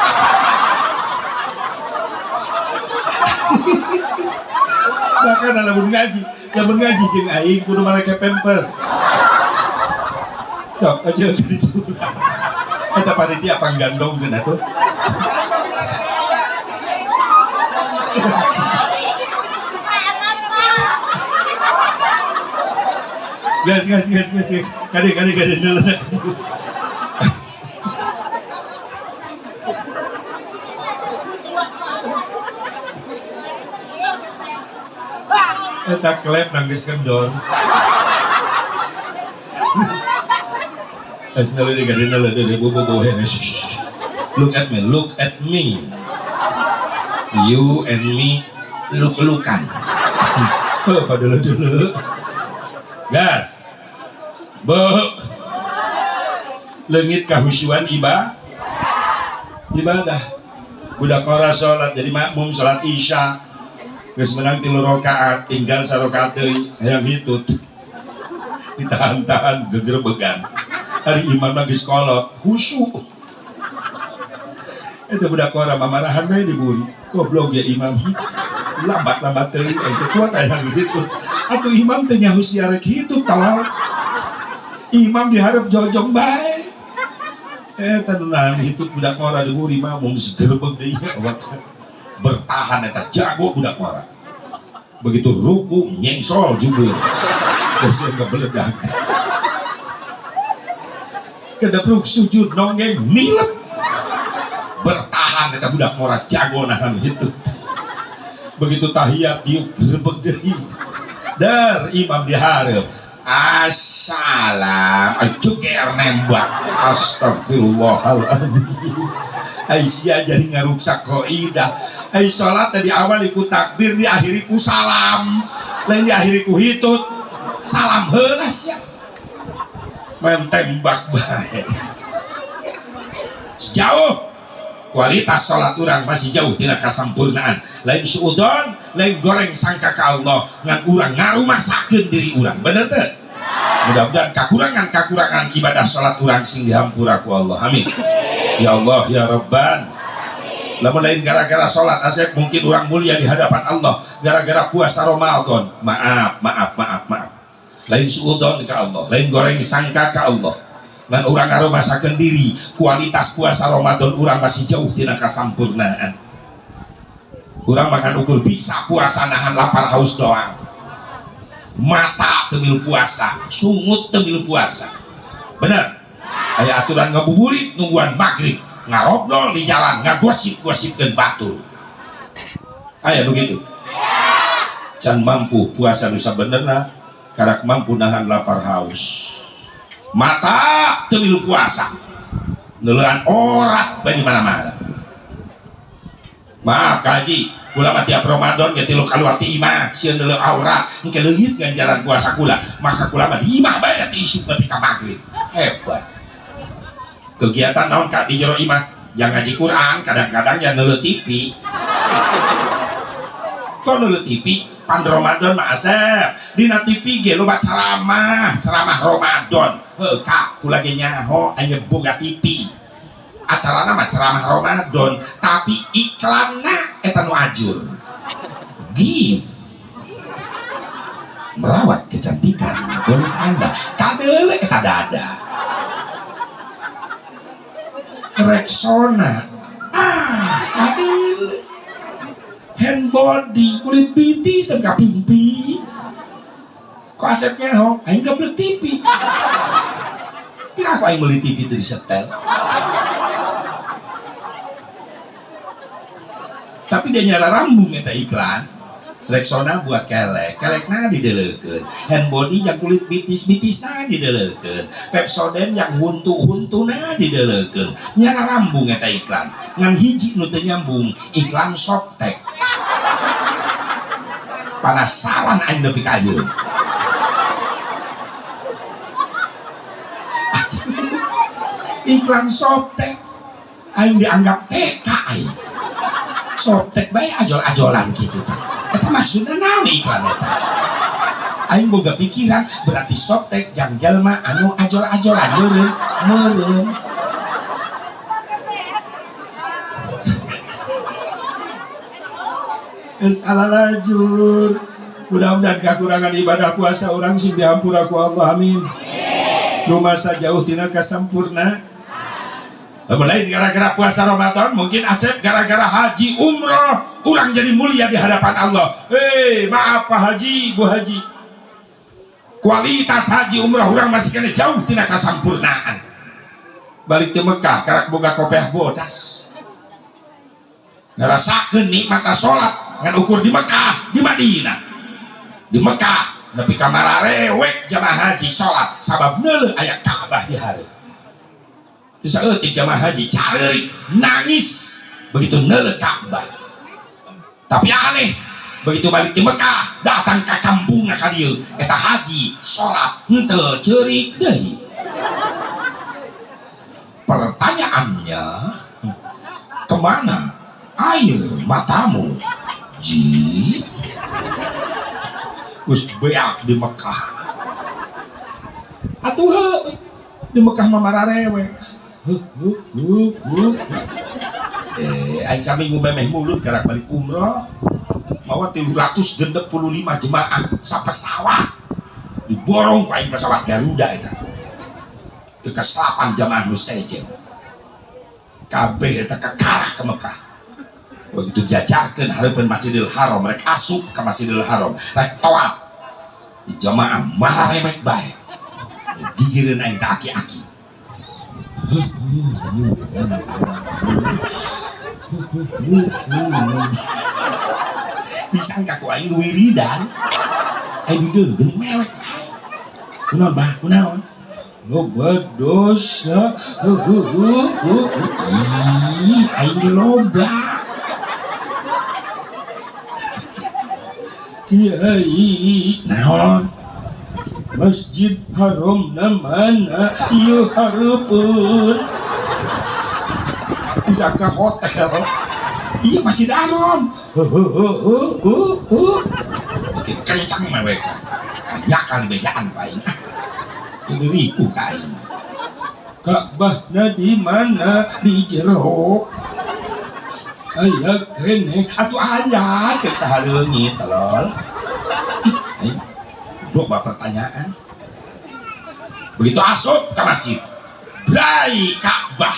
Bahkan lamun ngaji jeung aing kudu make pempes. Sok aja gitu. Eta panitia panggandongkeun atuh. Gas gas gas gas gas. Kade kade kade neuleuh. Eta klep nangis kendor. Look at me, look at me. You and me look-lookan. Heuh, padulu-dulu. Gas. Bo. Leungit kahusyuan ibadah. Budak ora salat jadi makmum salat Isya. Geus menang 3 rakaat, tinggal 1 rakaat deui, hayang hitut. Ditahan-tahan gegerbegan. Hari imam mah geus kolot, khusyuk. Eta budak ora mamarahan we diburi. Goblok ya imam. Lambat-lambat teuing teu kuat hayang hitut. Atuh imam teh nyaho sia rek hitut talal. Imam diharap jojong bae. Eta nu nahan hitut budak ora diburi makmum geus gerebeg deui awak. Bertahan eta jago budak ora. Begitu ruku nyengsol jubur. Geus ngebeledag. Kedepruk sujud nonggeng nilep. Bertahan eta budak ora jago nahan hitut. Begitu tahiyat diuk gerebeg deui. Dar imam dihareup. Assalam, cuker nembak. Astagfirullahaladzim. Aisyah jadi ngaruksak kaidah. Ai salat tadi awal ikut takbir, diakhiri ku salam, lain diakhiri ku hitut. Salam heula sia. Main tembak bae. Sejauh kualitas salat urang masih jauh tina kasampurnaan. Lain suudon, lain goreng sangka ka Allah, ngan urang ngarumasakeun diri urang. Bener teu? Mudah-mudahan kakurangan-kakurangan ibadah salat urang sing dihampura ku Allah. Amin. Ya Allah ya Rabban. Lamun lain gara-gara salat asep mungkin urang mulia di hadapan Allah gara-gara puasa Ramadan. Maaf, maaf, maaf, maaf. Lain suudon ka Allah, lain goreng sangka ka Allah. Ngan urang ngarumasakeun diri, kualitas puasa Ramadan urang masih jauh tina kasampurnaan. Urang makan ukur bisa puasa nahan lapar haus doang. Mata teu milu puasa, sungut teu milu puasa. Bener? Aya aturan ngabuburit nungguan maghrib, ngarobrol di jalan, ngagosip-gosipkeun batur. Aya nu kitu. Can mampu puasa nu sabenerna, karak mampu nahan lapar haus. Mata teu milu puasa, neuleuan orat bae di mana-mana. Maaf kaji, kula mah tiap Ramadan ge tilu kaluar ti imah, sieun neuleuh aurat, engke leungit ganjaran puasa kula, maka kula mah di imah bae ti isuk nepi ka magrib. Hebat. Kegiatan naon ka di jero imah? Yang ngaji Quran, kadang-kadang yang neuleuh TV. Kok neuleuh TV? Pan Ramadan mah asep. Dina TV ge loba ceramah, ceramah Ramadan. Heuh ka, kula ge nyaho aya boga TV. Acarana mah ceramah Ramadan, tapi iklanna eta nu ajur. Give merawat kecantikan kulit Anda. Kadeule eta dada. Rexona. Ah, kadeule. Hand body kulit bitis dan kapimpi. Kok asepnya ho? Aing geblek TV. Pira aku aing meuli TV teu disetel. Tapi dia nyara rambung eta iklan. Rexona buat kelek, kelekna dideleukeun. Hand body yang kulit bitis-bitisna dideleukeun. Pepsodent yang huntu-huntuna dideleukeun. Nyara rambung eta iklan. Ngan hiji nu teu nyambung, iklan Softex. Panasaran aing nepi ka ayeuna. Iklan Softex aing dianggap TK aing. Softex bae ajol-ajolan gitu tah. Eta maksudna naon iklan eta? Aing boga pikiran berarti Softex jang jalma anu ajol-ajolan meureun meureun. Geus alalajur. Mudah-mudahan kekurangan ibadah puasa urang sing dihampura ku Allah, amin. Rumasa jauh tina kasampurna. Lain gara-gara puasa Ramadan, mungkin Asep gara-gara haji umroh, urang jadi mulia di hadapan Allah. Hei, maaf Pak Haji, Bu Haji. Kualitas haji umroh urang masih kena jauh tina kasampurnaan. Balik ke Mekah, karak boga kopiah bodas. Ngerasakeun nikmat salat ngan ukur di Mekah, di Madinah. Di Mekah nepi ka mararewek jamaah haji salat sabab neuleuh aya Ka'bah di hareup. Terus saeutik jamaah haji careurik nangis begitu neuleuh Ka'bah. Tapi aneh, begitu balik di Mekah datang ka kampung ka dieu eta haji salat henteu ceurik deui. Pertanyaannya, kemana air matamu ji? Geus beak di Mekah. Atuh heuh di Mekah mah mararewek. Aing sami ngumemeh mulut garak balik umroh mawa 365 jemaah sapesawat diborong ku aing pesawat Garuda eta. Teu kaselapan jamaah nu sejen. Kabeh eta kakarah ke Mekah. Begitu jajarkeun hareupeun Masjidil Haram, rek asup ka Masjidil Haram, rek tawaf. Di jamaah mararewek bae. Gigireun aing ka aki-aki. Disangka ku aing wiridan. Aing dideuleu geuning mewek bae. Kunaon bah, kunaon? Loba dosa. Ih, aing ge loba. Kiai naon? Masjid Haram na mana? Ieu hareupeun. Disangka hotel. Iya Masjid Haram. Makin kencang mewek. Banyak kali bejaan paling. Ini ripuh ka aing. Ka'bahna di mana? Di jero. Aya keneh atuh aya cek saha leungit tolol. Ih, aing loba pertanyaan. Begitu asup ke masjid, brai Ka'bah.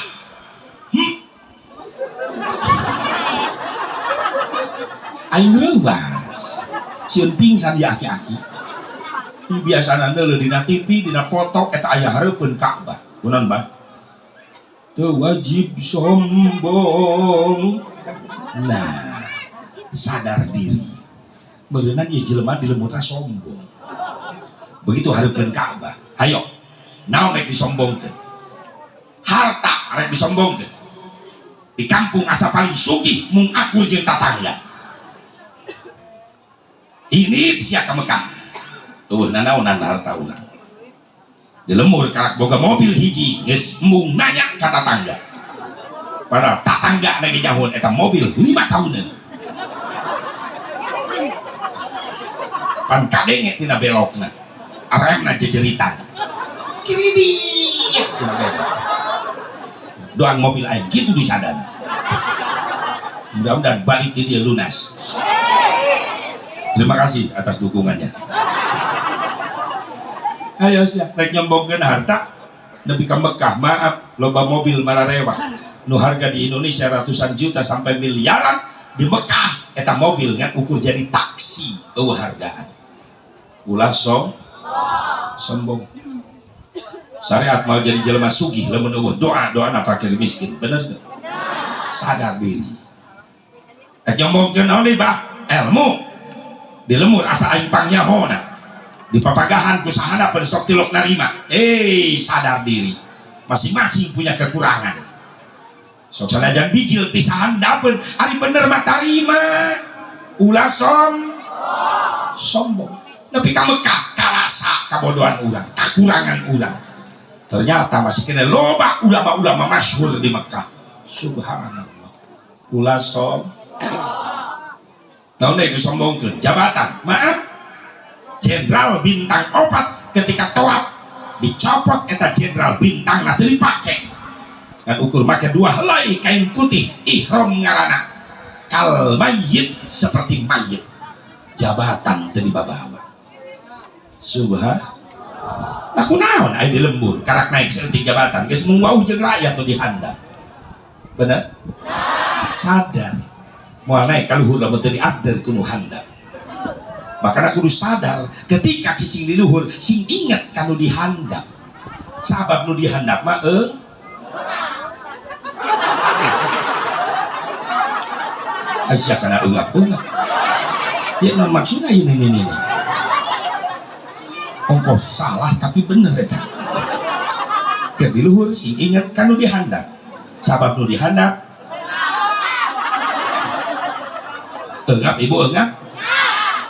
Aing reuwas. Sieun pingsan di aki-aki. Ieu biasana neuleuh dina TV, dina foto eta aya hareupeun Ka'bah. Kunaon, Bah? Teu wajib sombong. Nah, sadar diri. Meureunnan ieu jelema di lemurna sombong. Begitu hareupeun Ka'bah, hayo, naon rek disombongkeun? Harta rek disombongkeun. Di kampung asa paling sugih mung akur jeung tatangga. Ini sia ka Mekah. Eueuh nanaonan harta urang. Di lemur karak boga mobil hiji geus embung nanya ka tatangga. Padahal tatangga lagi nyahun eta mobil 5 tahunan. Pan kadenge tina belokna. Aremna jejeritan. Kiri dia tina belok. Doang mobil aing kitu disadana. Mudah-mudahan balik di dia lunas. Terima kasih atas dukungannya. Ayo sia rek nyombongkeun harta nepi ka Mekah, maaf loba mobil mararewah nu harga di Indonesia ratusan juta sampai miliaran, di Mekah eta mobil ngan ukur jadi taksi eueuh hargaan. Ulah sombong. Syariat mal jadi jelema sugih lamun eueuh doa doana fakir miskin, bener teu? Sadar diri. Rek nyombongkeun naon deui bah? Ilmu. Di lemur asa aing pangnyaho di papagahan ku sahana pada sok tilok narima. Sadar diri. Masing-masing punya kekurangan. Sok sanajan bijil ti sahandapeun, ari bener mah tarima. Ulah sombong. Nepi ka Mekah karasa kabodohan urang, kakurangan urang. Ternyata masih kena loba ulama-ulama masyhur di Mekah. Subhanallah. Ulah naon deui disombongkeun? Jabatan. Maaf. Jenderal bintang 4 ketika toat dicopot eta jenderal bintang nah teu dipake. Kan ukur make 2 helai kain putih ihram ngaranna. Kal mayyit seperti mayit. Jabatan teu dibabawa. Subhanallah. Lah kunaon aya di lembur karak naik saeutik jabatan geus mung wauh jeung rakyat nu dihandap. Bener? Sadar. Moal naik ka luhur lamun teu diader ku nu handap. Makanya kudu sadar ketika cicing di luhur sing inget kanu dihandap. Sabab nu dihandap mah Aisyah kana eungap-eungap. Ya non maksudna ieu ini. Ongkoh salah tapi bener eta. Keur di luhur sing inget kanu dihandap. Sabab nu dihandap eungap ibu eungap.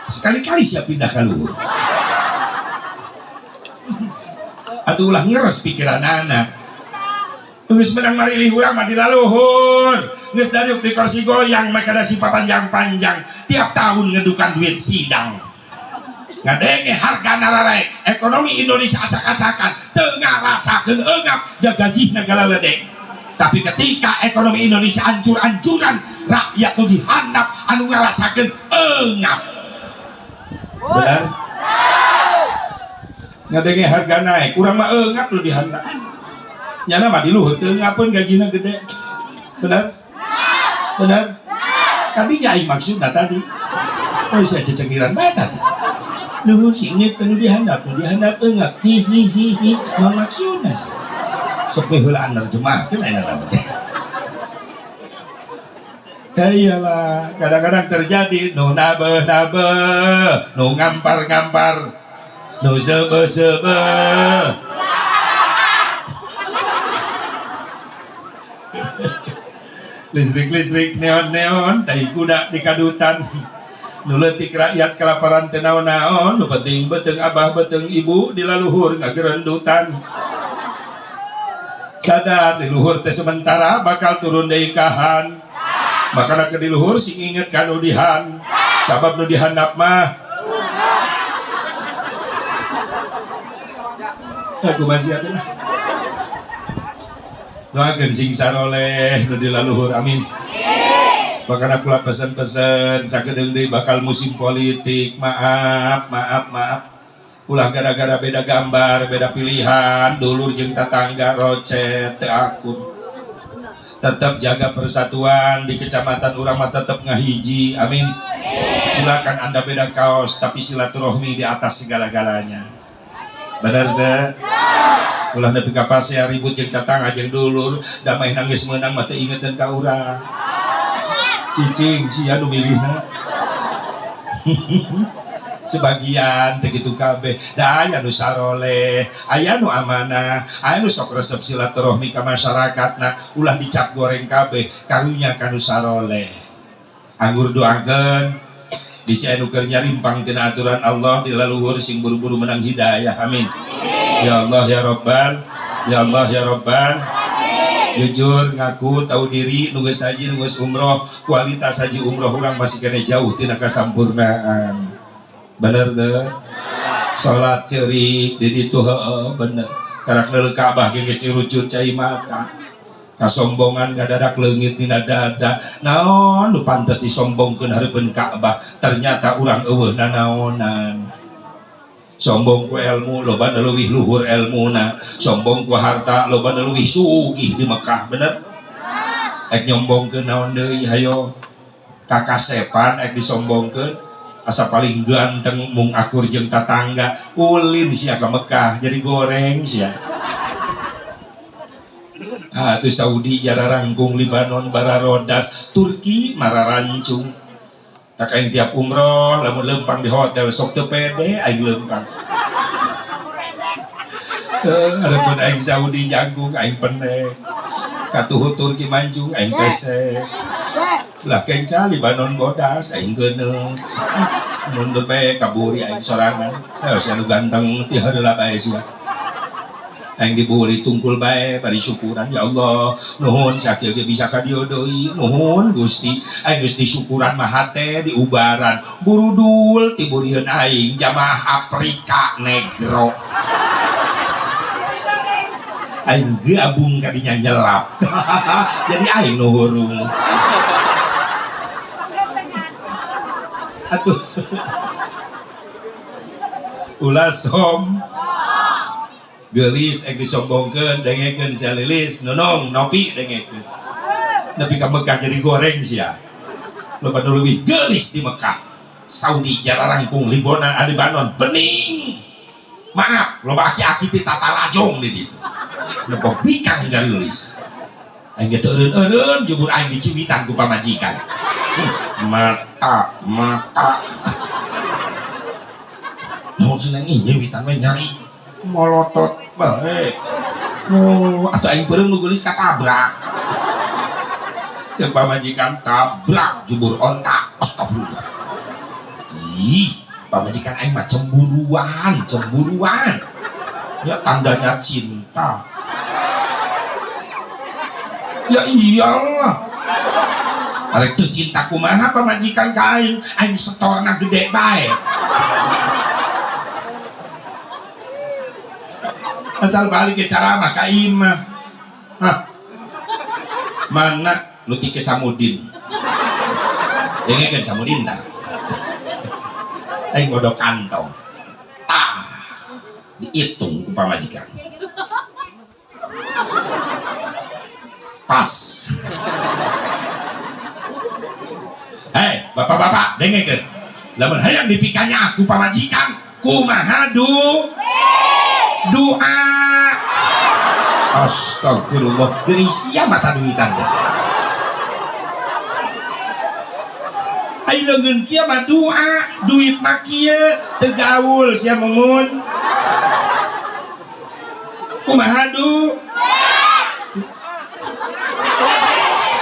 Sekali-kali siap pindah ke luhur. Atuh ulah ngeres pikiran anak. Geus menang marilih urang mah di laluhur. Geus dariuk di kursi goyang maka da sipa panjang-panjang. Tiap tahun ngedukan duit sidang. Ngadenge harga nararaek, ekonomi Indonesia acak-acakan, teu ngarasakeun eungap da gajihna galaledek. Tapi ketika ekonomi Indonesia ancur-ancuran, rakyat nu dihandap anu ngarasakeun eungap. Benar? Ngadenge harga naik, urang mah eungap nu dihandap. Nyana mah di luhur teu ngapeun gajina gede. Benar? Benar? Tadinya aing maksudna tadi. Oh, saya cecengiran bae tadi. Luhur sih inget nu dihandap, nu dihandap eungap. Hi hi hi hi, naon maksudna sih? Sok we heulaan nerjemahkeun ayeuna naon teh. Ya iyalah, kadang-kadang terjadi nu nabeuh-nabeuh, nu ngampar-ngampar, nu seubeuh-seubeuh. Listrik-listrik neon-neon, tai kuda di kadutan. Nu leutik rakyat kelaparan teu naon-naon, nu penting beuteung abah beuteung ibu di laluhur ngagerendutan. Sadar di luhur teh sementara bakal turun deui kahan. Makana ke di luhur sing inget ka nu dihan. Sabab nu dihandap mah aku masih ada lah. Doakeun sing saroleh nu di laluhur, amin. Makana kula pesen-pesen sakedeung deui bakal musim politik, maaf, maaf, maaf. Ulah gara-gara beda gambar, beda pilihan, dulur jeung tatangga rocet teu akur. Tetap jaga persatuan di kecamatan urang mah tetep ngahiji, amin. Silakan Anda beda kaos, tapi silaturahmi di atas segala-galanya. Bener teu? Ulah nepi ka pasea ribut jeung tatangga jeung dulur, damai nangis meunang mah teu ingeteun ka urang. Cicing sia nu milihna. Sebagian teu kitu kabeh, da aya nu saroleh, aya nu amanah, aya nu sok resep silaturahmi ka masyarakatna, ulah dicap goreng kabeh, karunya ka nu saroleh. Anggur doakeun bisi anu keur nyarimpang tina aturan Allah di laluhur sing buru-buru menang hidayah, amin. Ya Allah ya Rabbal, ya Allah ya Rabbal. Jujur ngaku tahu diri nu geus haji nu geus umroh, kualitas haji umroh urang masih kene jauh tina kasampurnaan. Bener teu? Salat ceurik di ditu heueuh bener. Karak neuleuh Ka'bah ge geus nyurucut cai mata. Kasombongan ngadadak leungit dina dada. Naon nu pantes disombongkeun hareupeun Ka'bah, ternyata urang eueuh nanaonan. Sombong ku ilmu, loba nu leuwih luhur elmuna. Sombong ku harta, loba nu leuwih sugih di Mekah, bener? Ek nyombongkeun naon deui hayo? Kakasepan ek disombongkeun, asa paling ganteng mung akur jeung tatangga, ulin sia ka Mekah jadi goreng sia. Ah, tu Saudi jararangkung, Libanon bararodas, Turki mararancung. Tak aing tiap umroh lamun lempang di hotel sok teu pede aing lempang. Adapun aing Saudi jangkung aing pendek. Katuhu Turki mancung aing pesek. Lah kenca Libanon bodas aing geuneut. Mundur bae kaburi aing sorangan. Sia nu ganteng ti heula bae sia. Aing diburi tungkul bae bari syukuran, ya Allah nuhun sakieu ge bisa ka dieu deui, nuhun Gusti. Aing geus disyukuran mah hate diubaran burudul tiburieun aing jamaah Afrika negro. Aing gabung ka dinya nyelap. Jadi aing nu hurung. Atuh ulah som gelis ek disombongkeun, dengekeun sia lilis nonong nopi dengekeun. Nepi ka Mekah jadi goreng sia. Loba nu leuwih geulis di Mekah. Saudi jararangkung, Libanon, Libanon bening. Maaf, loba aki-aki ti tatarajong di ditu. Nepo bikang garilis. Aing ge teu eureun-eureun jubur aing diciwitan ku pamajikan. Mata, mata. Naon cenah nyiwitan we nyeri. Molotot bae. Oh, atuh aing peureum nu geulis katabrak. Ceuk pamajikan tabrak jubur onta. Astagfirullah. Ih, pamajikan aing mah cemburuan, cemburuan. Ya tandanya cinta. Ya iyalah. Arek teu cinta kumaha pamajikan ka aing, aing setorna gede bae. Asal balik ke ceramah ka imah. Hah. Mana nu ti ke Samudin? Dengekeun Samudin tah. Aing modok kantong. Tah. Dihitung ku pamajikan. Pas. Hei, bapak-bapak, dengekeun. Lamun hayang dipikanya aku pamajikan, kumaha du? Doa. Astagfirullah, geuning sia mata duitan teh. Ai leungeun kieu mah doa, duit mah kieu, teu gaul sia mumun. Kumaha du?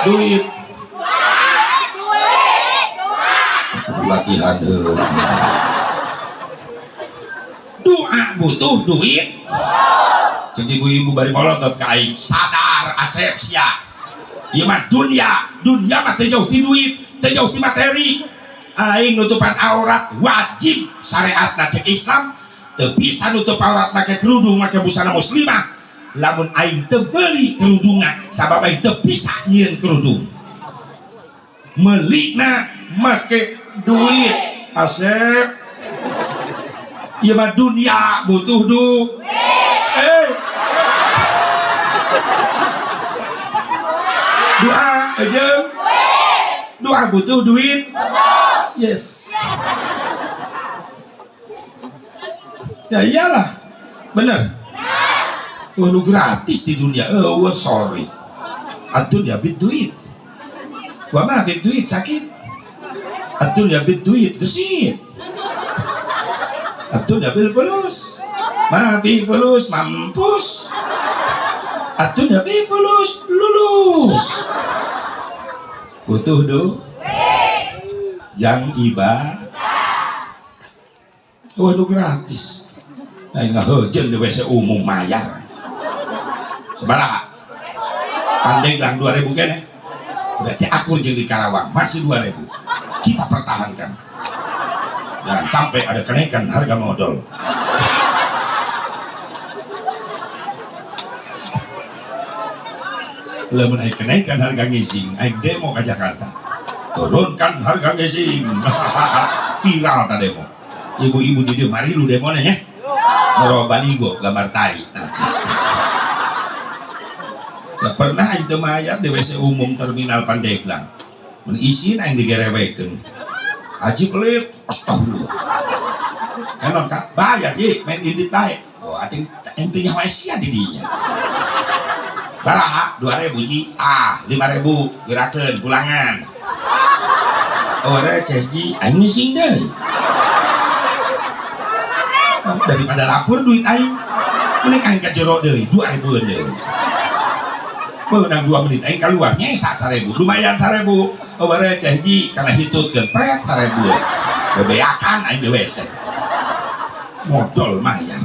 Duit. Kudu latihan heula. Doa butuh duit. Cek ibu-ibu bari molotot ka aing, sadar asep sia. Ieu mah dunya, dunya mah teu jauh ti duit, teu jauh ti materi. Aing nutupan aurat wajib syariatna cek Islam, teu bisa nutup aurat make kerudung, make busana muslimah. Lamun aing teu meuli kerudungna, sabab aing teu bisa nyieun kerudung. Meulina make duit. Asep. Ieu mah dunya butuh du. Doa aja. Doa butuh duit. Yes. Ya iyalah. Bener. Wah, lu gratis di dunia. Oh, sorry. Ad-dunya bid duit. Wa ma fi duit sakit. Ad-dunya bid duit gesit. Ad-dunya bil fulus. Ma fi fulus mampus. Ad-dunya fi fulus lulus. Butuh du? Jang iba. Waduh gratis. Aing ngahejeun di WC umum mayar. Sabaraha? Pandeglang 2000 kene. Berarti akur jeung di Karawang masih 2000. Kita pertahankan. Jangan sampai ada kenaikan harga modal. Lamun aya kenaikan harga ngising, aing demo ke Jakarta. Turunkan harga ngising. Viral ta demo. Ibu-ibu di dieu mari lu demona nya. Noro baligo gambar tai najis. Ya pernah aing teu mayar di WC umum terminal Pandeglang. Mun isin aing digerewekeun. Haji pelit, astagfirullah. Enon kak, bayar sih, main indit bae. Oh, ating ente nyawa sia di dinya. Baraha 2000 ji, ah 5000 gerakeun pulangan. Oh, receh ji, aing ngising deui. Oh, daripada lapor duit aing, mending aing ka jero deui 2000 deui. Meunang 2 menit aing keluar nyesa 1000, lumayan 1000. Oh, receh ji, kana hitutkeun pret 1000. Bebeakan aing di WC. Modal mayar.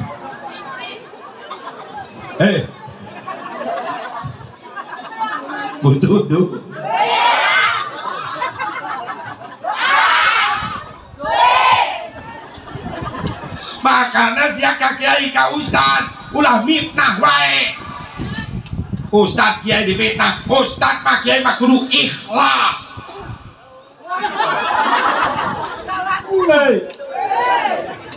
Butuh duit. Makanya sia ka kiai ka ustad ulah mitnah wae. Ustad kiai dipitnah, ustad mah kiai mah kudu ikhlas. Hei.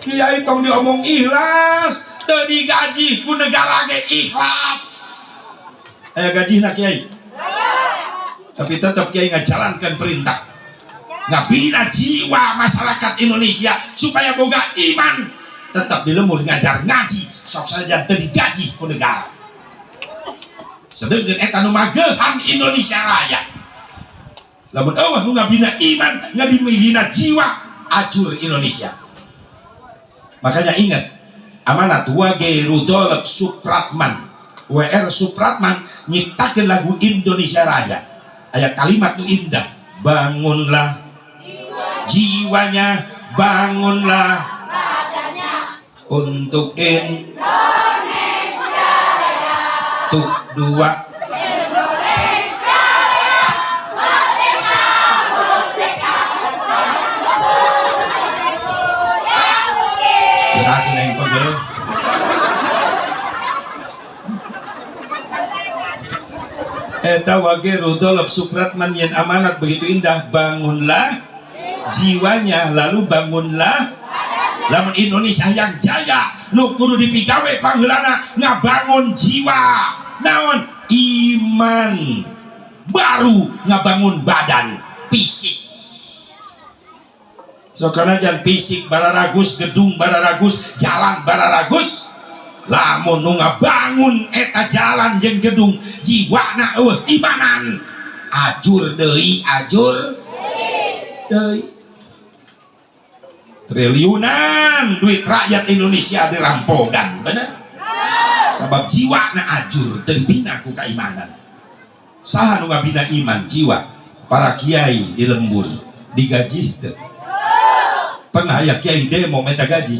Kiai tong diomong ikhlas, teu digaji ku negara ge ikhlas. Aya gajina kiai. Tapi tetap kiai ngajalankan perintah. Ngabina jiwa masyarakat Indonesia supaya boga iman. Tetap di lemur ngajar ngaji, sok saja teu digaji ku negara. Sedengkeun eta nu magehan Indonesia Raya. Lamun eueuh nu ngabina iman, ngabina jiwa, acur Indonesia. Makanya ingat, amanat Wage Rudolf Supratman, WR Supratman nyiptakeun lagu Indonesia Raya. Aya kalimat nu indah, bangunlah jiwanya, bangunlah badannya untuk Indonesia Raya. Tuk dua Indonesia Raya, merdeka, merdeka, gerakin yang pegel. Eta Wage Rudolf Supratman yang amanat begitu indah, bangunlah jiwanya lalu bangunlah. Lamun Indonesia yang jaya nu kudu dipigawe pangheulana ngabangun jiwa, naon iman, baru ngabangun badan fisik. So karena jangan fisik bararagus, gedung bararagus, jalan bararagus, lamun nu ngabangun eta jalan jeung gedung jiwana eueuh imanan, ajur deui, ajur deui. Triliunan duit rakyat Indonesia dirampokan, bener? Sabab jiwa na ajur terbina ku keimanan. Saha nu ngabina iman jiwa? Para kiai di lembur digaji teu. Pernah aya kiai demo minta gaji?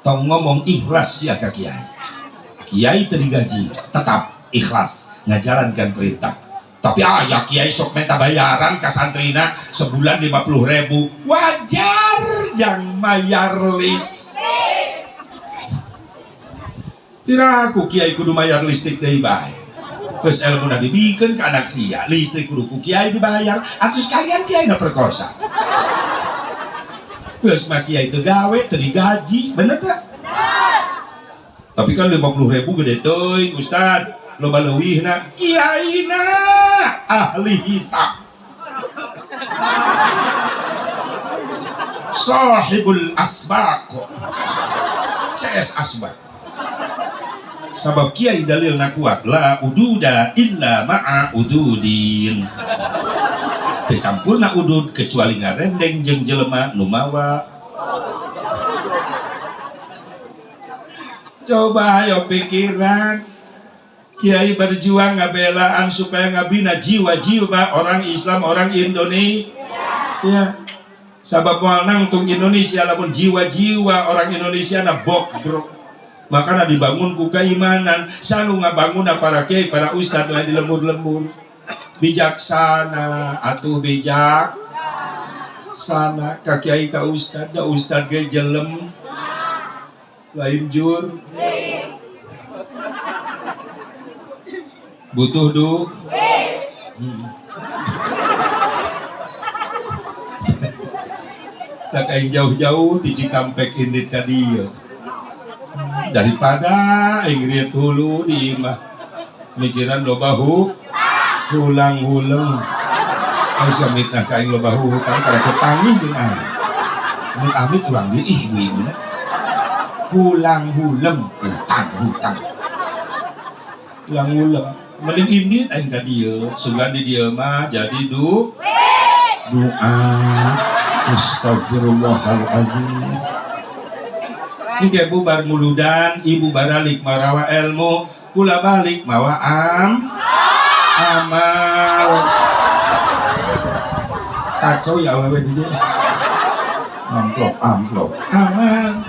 Tong ngomong ikhlas ya ka kiai. Kiai teu digaji, tetap ikhlas ngajalankan perintah. Tapi aya kiai sok minta bayaran ka santrina sebulan 50.000, wajar jang mayar listrik. Tiraku kiai kudu mayar listrik deui bae. Geus elmuna dibikeun ka anak sia, listrik kudu ku kiai dibayar, atuh sekalian kiai na perkosa. Geus mah kiai teu gawe, teu digaji, bener teu? Tapi kan 50.000 gede teuing, Ustad. Loba leuwihna, kiaina ahli hisab. Sahibul asbaq. CS asbaq. Sabab kiai dalilna kuat, la ududa illa ma'a ududin. Teu sampurna udud kecuali ngarendeng jeung jelema nu mawa. Coba ayo pikiran. Kiai berjuang ngabelaan supaya ngabina jiwa-jiwa orang Islam, orang Indonesia. Sabab moal nangtung Indonesia lamun jiwa-jiwa orang Indonesia na bokbrok. Makana dibangun ku keimanan, sanu ngabangunna para kiai, para ustad nu di lembur-lembur. Bijaksana atuh bijak sana ka kiai ka ustad, da ustad ge jelem lain jur. Butuh du. Tak aing jauh-jauh di Cikampek indit ka dieu. Daripada aing riet hulu di imah mikiran loba hulang-huleng. Aing samitnah ka aing loba hutang kada kepanggih jeung aing. Amit-amit urang dieu ih ibu-ibuna. Hulang-huleng, hutang-hutang. Hulang-huleng. Mending indit aing ka dieu, sugan di dieu mah jadi doa. Astagfirullahaladzim. Engke bubar muludan, ibu baralik marawa ilmu, kula balik mawa amal. Kacau ya awewe di dieu. Amplop, amplop, amal.